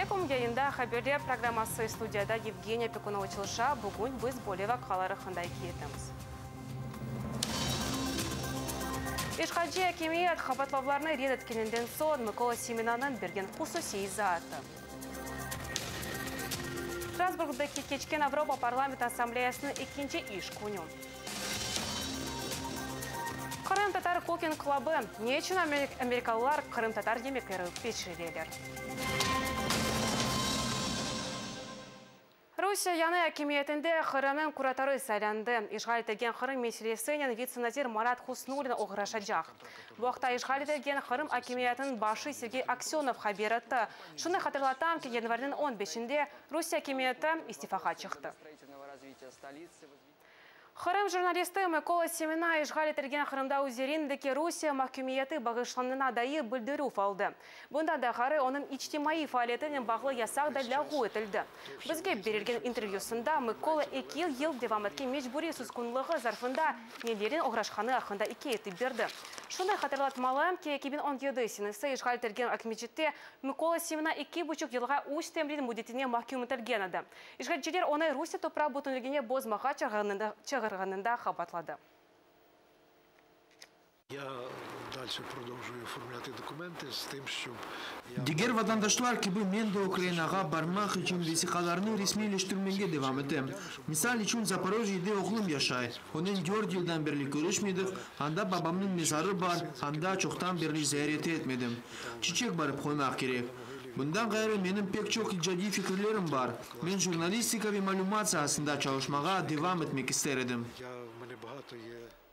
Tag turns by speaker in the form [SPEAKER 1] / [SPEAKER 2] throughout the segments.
[SPEAKER 1] aleyküm. Yayında Haberler programması, studiyada Yevgeniya Pekunova çalışa. Bugün biz böyle vaqialar aqqında ikâye etemiz. İşğalci akimiyet qabaatlavlarnı red etkeninden soñ Mıkola Semenanıñ bergen hususiy izaatı. Strasburgdaki keçken Avropa Parlament Assambleyasınıñ ekinci iş künü. Qırımtatar Cooking Clubı, Ne içün amerikalılar qırımtatar yemekleri pişireler? Rusiye yañı akimiyetinde Qırımnıñ kuratorı saylandı. İşğal etilgen Qırım meselesinen vitse-nazir Marat Husnullin oğraşacaq. Bu aqta işğal etilgen Qırım akimiyetiniñ başı Sergey Aksönov haber etti. Şunı hatırlatam ki, yanvarniñ on beşinde Rusiye akimiyeti istifağa çıqtı. Qırım jurnalisti Mıkola Semena işğal etilgen Qırımda üzerindeki Rusiye mahkümiyeti bağışlanğanına dair bildirüv aldı. Bundan da ğayrı, onıñ içtimaiy faaliyetinen bağlı yasaq da lâğu etildi. Bizge berilgen intervyüsında Mıkola eki yıl devam etken mecburiy susqunlığı zarfında nelernen oğraşqanı aqqında ikâye etip berdi. Şunı hatırlatmalım ki, 2017 senesi işğal etilgen Aqmescitte Mıkola Semena eki buçuq yılğa üç temrin müddetine mahküm etilgen edi. İşğalciler onı Rusiye topraq bütünligine bozmağa çağırğanında qabaatladı.
[SPEAKER 2] Diger vatandaşlar kibi men de Ukrainağa barmaq içün vesiqalarnı resmiyleştirmege devam etem. Misal içün, Zaporojyede oğlum yaşay, onen dört yıldan berli körüşmedik, anda babamnıñ mezarı bar, anda çoqtan berli ziyaret etmedim. Çiçek barıp qoymaq kerek. Bundan ğayrı, menim pek çoq icadiy fikirlerim bar. Men jurnalistika ve malümat saasında çalışmağa devam etmek ister edim.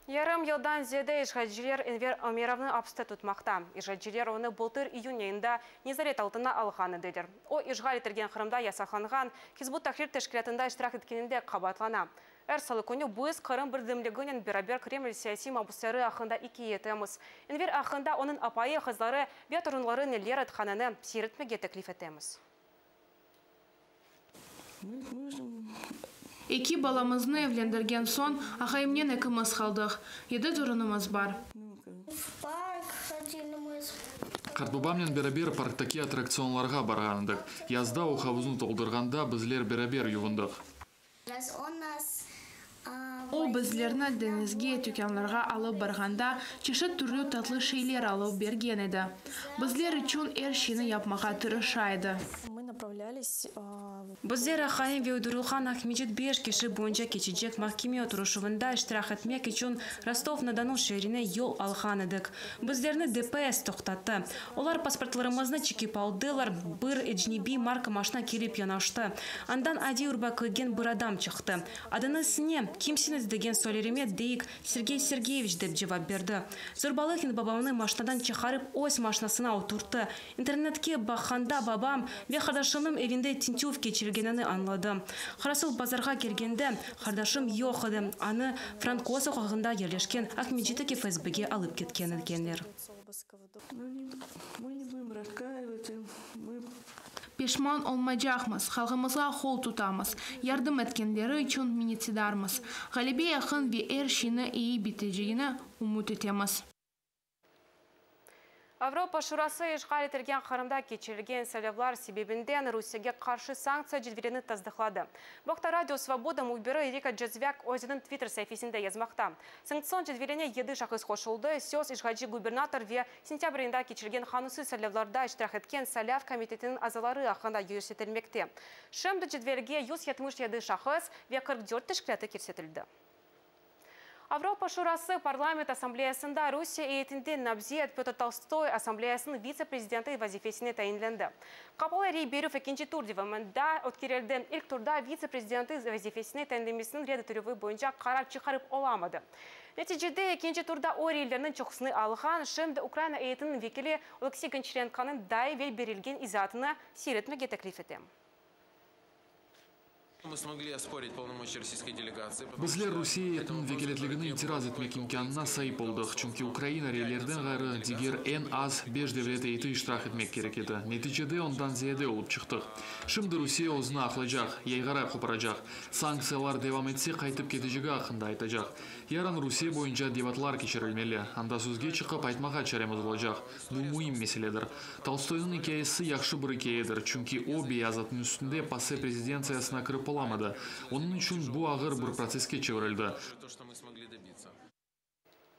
[SPEAKER 1] Yarım yıldan ziyade işğalciler Enver Ömerovnı apste tutmaqta. İşğalciler onı bıltır iyün ayında nezaret altına alğan ediler. O, işğal etilgen Qırımda yasaqlanğan Hizb ut-Tahrir teşkilâtında iştirak etkeninde qabaatlana. Er salı künü biz Qırım birdemliginen beraber Kreml siyasiy mabüsleri aqqında ikâye etemiz. Enver aqqında onıñ apayı, qızları ve torunları neler aytqanını seyir etmege teklif etemiz.
[SPEAKER 3] Eki balamıznı evlendirgen soñ, aqayımnen ekimiz qaldıq. Yedi torunımız bar.
[SPEAKER 4] Qartbabamnen beraber parktaki attraktsionlarğa barğan edik. Yazda o havuznı toldurğanda bizler beraber yuvundıq.
[SPEAKER 3] O, bizlerni deñizge, tükânlarğa alıp barğanda, çeşit türlü tatlı şeyler alıp bergen edi. Bizler içün er şeyni yapmağa tırışa edi.
[SPEAKER 1] Bizler aqayım ve uydurılğan Aqmescit beş kişi boyunca keçecek mahkeme oturışuvında iştirak etmek içün Rostov-na-Donu şeerine yol alğan edik. Bizlerni DPS toqtattı. Olar pasportlarımıznı çekip aldılar, bir ecnebiy marka maşna kelip yanaştı. Andan adiy urba kiygen bir adam çıqtı. Adıñız ne, kimsiñiz degen suallerime Deyik, Sergey Sergeyeviç dep cevap berdi. Zorbalıqnen babamnı maşnadan çıqarıp öz maşnasına oturttı. İnternetke baqqanda babam ve qardaşımnıñ evinde tintüv keçirilgenini añladım. Qarasuvbazarğa kelgende, qardaşım yoq edi, anı Franko soqağında yerleşken Aqmescitteki FSBge alıp ketken ekenler.
[SPEAKER 3] Peşman olmaycaqmız, halqımızğa qol tutamız, yardım etkenleri içün minnetdarmız. Ğalebe yaqın ve er şeyni eyi bitecegine ümüt etemiz.
[SPEAKER 1] Avropa Şurası işğal etilgen Qırımda keçirilgen saylavlar sebebinden Rusiyege qarşı sanktsiya cedvelini tasdıqladı. Bu aqta Radio Svoboda mühbiri Erika Jozwiak özüniñ Twitter saifesinde yazmaqta. Sanktsion cedveline yedi şahıs qoşuldı, söz işğalci gubernator ve sentâbr ayında keçirilgen qanunsız saylavlarda iştirak etken saylav komitetiniñ azaları aqqında yürsetilmekte. Şimdi cedvelge 177 şahıs ve 44 teşkilâtı kirsetildi. Avropa Şurası Parlament Assambleyasında Rusiye eyyetinden namzet Pötr Tolstoy Assambleyasınıñ vitse-prezidenti vazifesine tayinlendi. Qapalı rey berüv ekinci tur devamında ötkerildi. İlk turda vitse-prezidenti vazifesine tayinlenmesiniñ red etilüvi boyunca qarar çıqarıp olamadı. Neticede ekinci turda o reylerniñ çoqusını alğan, şimdi Ukraina eyyetiniñ vekili Oleksiy Gonçarenkonıñ daa evel berilgen izaatını seyir etmege teklif etem.
[SPEAKER 4] Bizler Rusiye eyyetiniñ vekâletligine itiraz etmek imkânına saip oldıq, çünki Ukraina reylerden ğayrı, diger eñ az beş devlet eyyeti iştirak etmek kerek edi. Neticede ondan ziyade olıp çıqtıq. Şimdi Rusiye özüni aqlaycaq, yayğara qoparacaq, sanktsiyalar devam etse qaytıp ketecegi aqqında aytacaq. Yarın Rusiye boyunca debatlar keçirilmeli, anda sözge çıqıp aytmağa çaremiz olacaq. Bu müim meseledir. Tolstoynıñ ikâyesi yahşı bir ikâyedir, çünki o, beyaz atnıñ üstünde PASE prezidentsiyasına kirip olamadı. Onıñ içün bu ağır bir protsesske çevirildi.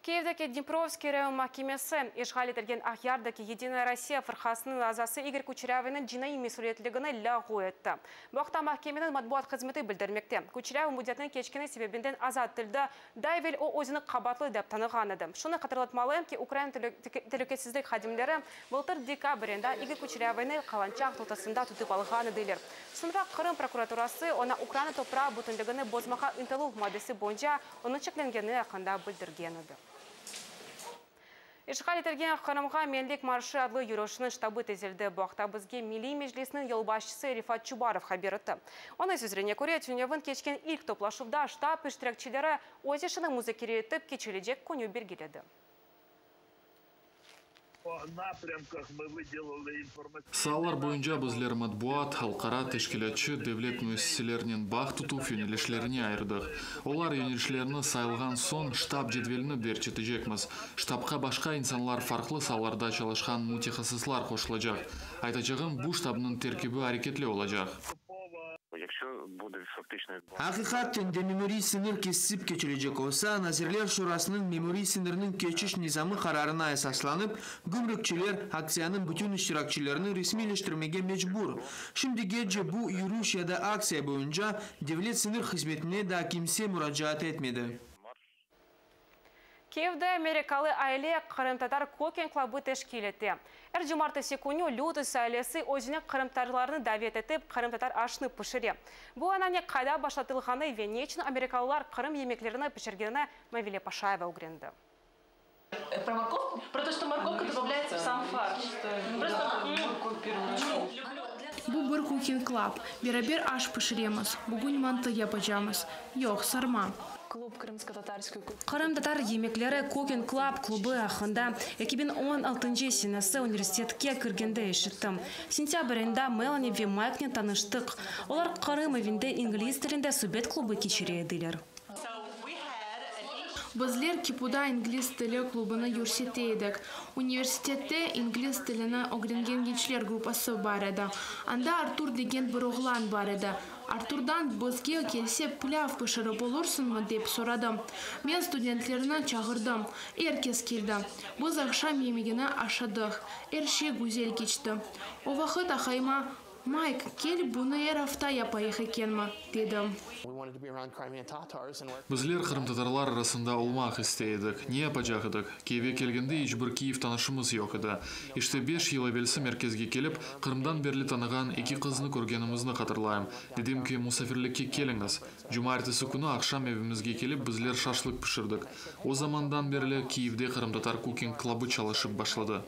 [SPEAKER 1] Kiyevdeki Dneprovskiy rayon mahkemesi, işğal etilgen Aqyardaki Yedinaya Rossiya fırqasınıñ azası İgor Kuçerâvıynıñ cinaiy mesüliyetligini lâğu etti. Bu aqta mahkemeniñ matbuat hızmeti bildirmekte. Kuçerâvıy müddetiniñ keçkeni sebebinden azat etildi, daa evel o özüni qabaatlı dep tanığan edi. Şunı hatırlatmalıyım ki, Ukraina telükesizlik hadimleri bıltır dekabr ayında İgor Kuçerâvıynı Kalançak toqtasında tutıp alğan ediler. Soñra Qırım prokuraturası oña Ukraina toprağı bütünligini bozmağa ıntıluv maddesi boyunca Onıñ çeklengeni aqqında bildirgen edi. İşğal etilgen Qırımğa Menlik marşı adlı yürüşniñ ştabı tizildi. Bu aqta bizge Milliy Meclisniñ yolbaşçısı Refat Çubarov haber etti. Onıñ sözlerine köre, tünevin keçken ilk toplaşuvda ştab iştirakçileri öz işini muzakere etip, keçirecek künü belgiledi.
[SPEAKER 4] Saalar boyunca bizler matbuat, halqara, teşkilâtçı, devlet müessiselerinen bağ tutuv yönelişlerine ayırdıq. Olar yönelişlerni sayılğan soñ, ştab cedvelini derc etecekmiz. Ştabqa başqa insanlar, farqlı saalarda çalışqan mütehassıslar qoşulacaq. Aytacağım, bu ştabnıñ terkibi areketli olacaq.
[SPEAKER 2] Aqiqaten de memuriy sıñır kesip keçilecek olsa, Nazirler Şurasınıñ Memuriy sıñırnıñ keçiş nizamı qararına esaslanıp, gümrükçiler aktsiyanıñ bütün iştirakçilerini resmiyleştirmege mecbur. Şimdigece bu yürüş ya da aktsiya boyunca Devlet sıñır hızmetine daa kimse muracaat etmedi.
[SPEAKER 1] Kiyevde amerikalı aile qırımtatar Cooking Clubı teşkil ete. Er cumartesi künü Lütis ailesi özüne qırımtatarlarnı davet etip, qırımtatar aşnı pişire. Bu anane qayda başlatılğanı ve ne içün amerikalılar Qırım yemeklerini pişirgenini Mavile Paşayeva ögrendi.
[SPEAKER 3] Bu bir Cooking Club. Beraber aş pişiremiz. Bugün mantı yapacamız. Yoq, sarma.
[SPEAKER 1] Qırımtatar yemekleri Cooking Club klubı aqqında 2016 senesi universitetke kirgende eşittim. Sentâbr ayında Melani ve Mayknen tanıştıq. Olar Qırım evinde ingliz tilinde subet klubı keçire ediler.
[SPEAKER 3] Bizler KİPUda ingliz tili klubını yürsete edik. Universitette ingliz tilini ögrengen gençler gruppası bar edi. Anda Artur degen bir oğlan bar edi. Arturdan bizge kelse pilâv pişirip olursıñmı dep soradım. Men studentlerni çağırdım. Er kes keldi. Biz aqşam yemegini aşadıq. Er şey güzel keçti. O vaqıt aqayıma, Mayk, kel bunı er afta yapayıq ekenmi? dedim.
[SPEAKER 4] Bizler qırımtatarlar arasında olmaq istey edik. Ne yapacaq edik? Kiyevge kelgende iç bir Kiyev tanışımız yoq edi. İşte beş yıl evelsi merkezge kelip, Qırımdan berli tanığan eki qıznı körgenimizni hatırlayım. Dedim ki, musafirlikke keliñiz. Cumaertesi künü aqşam evimizge kelip bizler şaşlık pişirdik. O zamandan berli Kiyevde Qırımtatar Cooking Clubı çalışıp başladı.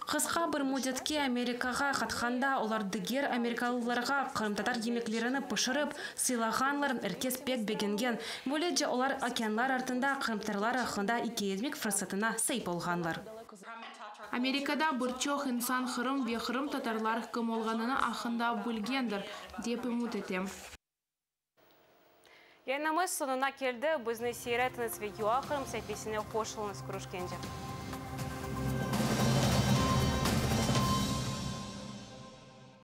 [SPEAKER 1] Qısqa bir müddetke Amerikağa qatqanda olar diger amerikalılarğa qırımtatar yemeklerini pişirip, sıylağanlar, er kes pek begengen. Böylece olar okeanlar artında qırımtatarlar aqqında ikâye etmek fırsatına saip olğanlar.
[SPEAKER 3] Amerikada bir çoq insan Qırım ve qırımtatarlar kim olğanını aqqında bilgendir, dep ümüt etem.
[SPEAKER 1] Yayınımız soñuna keldi. Bizni seyir etiñiz ve UA Qırım saifesine qoşulıñız. Körüşkence.